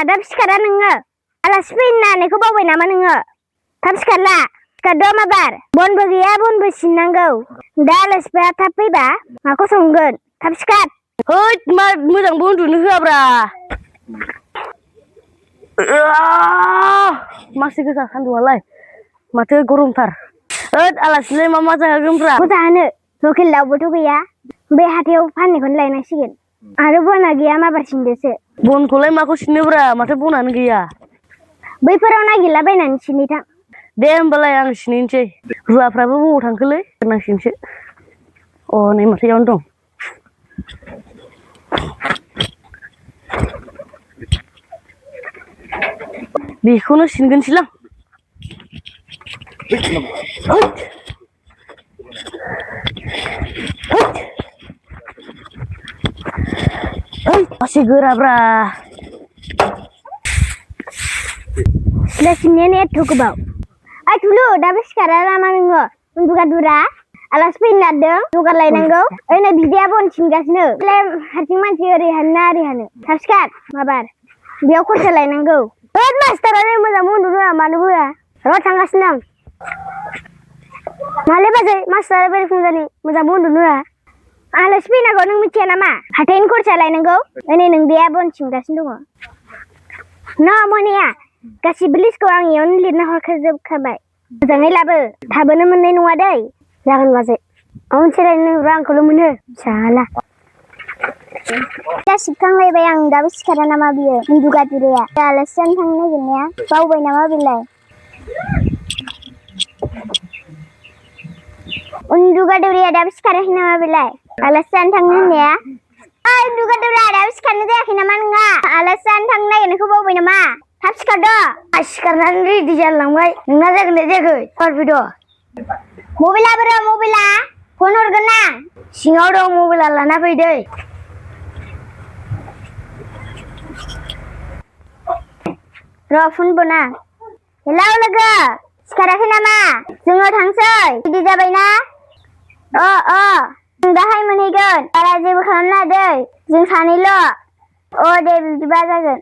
दा सिखारा नोङो आलासि फैनो होननायखौ बावबाय नामा नोङो थाब सिखारला सिखारदो माबार बनबो गैया बनबो सिननांगौ दा आलासिफ्रा थाब फैबा माखौ संगोन थाब सिखार होद मा मोजांबो उन्दुनो होआब्रा मासे गोसा सान्दुंआलाय माथो गरमथार होद आलासिलाय मा जाहोगोनब्रा जाहोनो लकेल दाउबोथ' गैया बे हाथायाव फाननायखौनो लायनांसिगोन आरो बना गैया माबार सिनदोसो बनखौलाय माखौ सिननोब्रा माथो बनानो गैया बैफोराव नागिरलाबायनानै सिनहैथां दे होमबालाय आं सिनहैनोसै रुवाफ्राबो बबाव थांखोलै नांसिनसो अ नै माथो इयावनो दं बेखौनो सिनगोनसैलां मासे गोराब्रा सिला सिननायानो एथ' गोबाव ओइ थुलु दाबो सिखारा नामा नोङो उन्दुगादुरा आलासि फैनो नागिरदों जगार लायनांगौ ओरैनो बिदाया बन सिनगासिनो हारसिं मानसि ओरै हानो ना ओरै हानो थाब सिखार माबार बेयाव खरसा लायनांगौ होद मास्टारानो मोजां उन्दुनो होआ मानो होआ र' थांगासिनो आं मालै बाजै मास्टारा बेरे फुंजानि मोजां उन्दुनो होआ आलासि फैनांगौ नों मिथिया नामा हाथायनि खरसा लायनांगौ ओरै नों बेया बन सिनगासिनो दङ न' मोनाया गासिबो लिस्टखौ आं इयावनो लिरना हरखाजोबखाबाय मोजाङै लाबो थाबोनो मोननाय नङा दै जागोन बाजै मोनसे लायनो रांखौल' मोनो साला दा सिबखांलायबाय आं दाबो सिखारा नामा बियो उन्दुगादुराया आलासि जानो थांनो नागिरनाया बावबाय नामा बेलाय उन्दुगादुराया दाबो सिखाराखै नामा बेलाय आलासि जानो थांनो होननाया उन्दुगादुरा दाबो सिखारनो जायाखै नामा नोंहा आलासि जानो थांनो नागिरनायखौ बावबाय नामा थाब सिखारदो सिखारनानै रेडि जालांबाय नोंना जागोन ना जायाखै फैद' मबाइला बोरो मबाइला फन हरगोन ना सिङाव दं मबाइला लाना फैदो र' फन बना हेलौ लोगो सिखाराखै नामा जोङो थांसै रेडि जाबायना जों दाहाय मोनहैगोन बारा जेबो खालामना दै जों सानैल' दे बिदिबा जागोन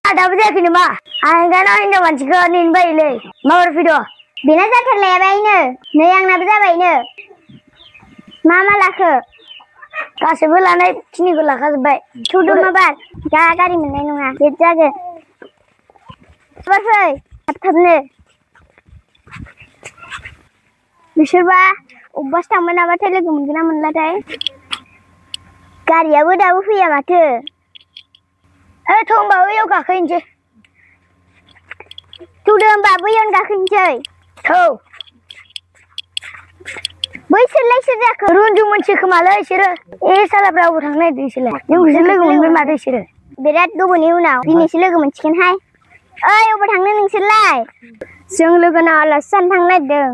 दाबो जायाखै नामा आं दाना हिनजाव मानसिखौ नेनो बायोलै माबार फैद' बेना जाथारलायाबायनो नै आंनाबो जाबायनो मा लाखो गासैबो लानाय खिनिखौ लाखाजोब्बाय थुदो माबार दा गारि मोननाय नङा लेट जागोन माबार फै थाबनो बिसोरबा अबेबासो थांबाय नामाथाय लोगो मोनगोन ना मोनलाथाय गारियाबो दाबो फैया माथो थ' होमबा बैयाव गाखोहैनोसै थुदो होमबा बैयावनो गाखोहैनोसै बैसोरलाय सोर जाखो रन्जु मोनसै खोमालै बिसोरो सालाफ्रा अबाव थांनो नागिरदों बिसोरलाय जोंखौसो लोगो मोनबाय माथो बिसोरो बिराद गोबावनि उनाव दिनैसो लोगो मोनसिगोनहाय अबाव थांनो नोंसोरलाय जों लोगोनाव आलासि जानो थांनो नागिरदों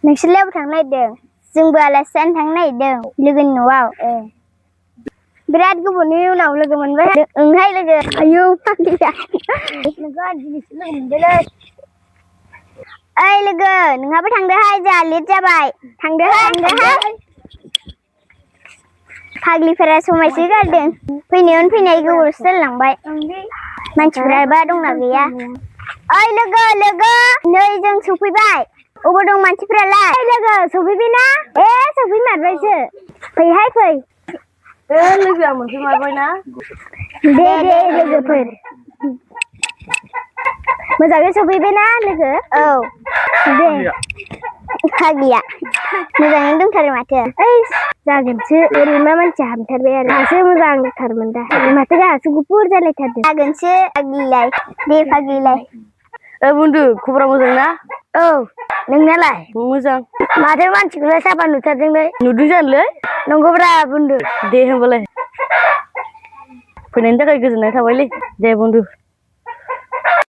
नोंसोरलाय अबाव थांनो नागिरदों जोंबो आलासि जानो थांनो नागिरदों लोगोनि न'आव बिराद गोबावनि उनाव लोगो मोनबाय ओंहाय लोगो आयौ फाग्लिया नोंखौ आं दिनैसो लोगो मोनबायलै ओइ लोगो नोंहाबो थांदोहाय जोंहा लेट जाबाय थांदोहाय फाग्लिफोरा समायसो गारदों फैनायावनो फैनाय गोबावसो जालांबाय मानसिफोराबा दंना गैया ओइ लोगो नै जों सफैबाय अबाव दं मानसिफ्रालाय लोगो सफैबायना सफैमारबायसो फैहाय फै लोगोआ मोनफैमारबायना दे लोगोफोर मोजाङै सफैबायना लोगो दे फाग्लिया मोजाङै दंथारो माथो जागोनसो ओरैमा मानसिया हाबथारबाय आरो दासो मोजांथारमोन दा माथो गाहासो गुफुर जालायथारदों जागोनसो फाग्लिलाय दे फाग्लिलाय बुन्दु खबरा मोजां ना नोंनालाय मोजां माथो मानसिखौलाय साफा नुथारदोंलै नुदों जानोलै नंगौब्रा बुन्दु दे होमबालाय फैनायनि थाखाय गोजोननाय थाबायलै दे बुन्दु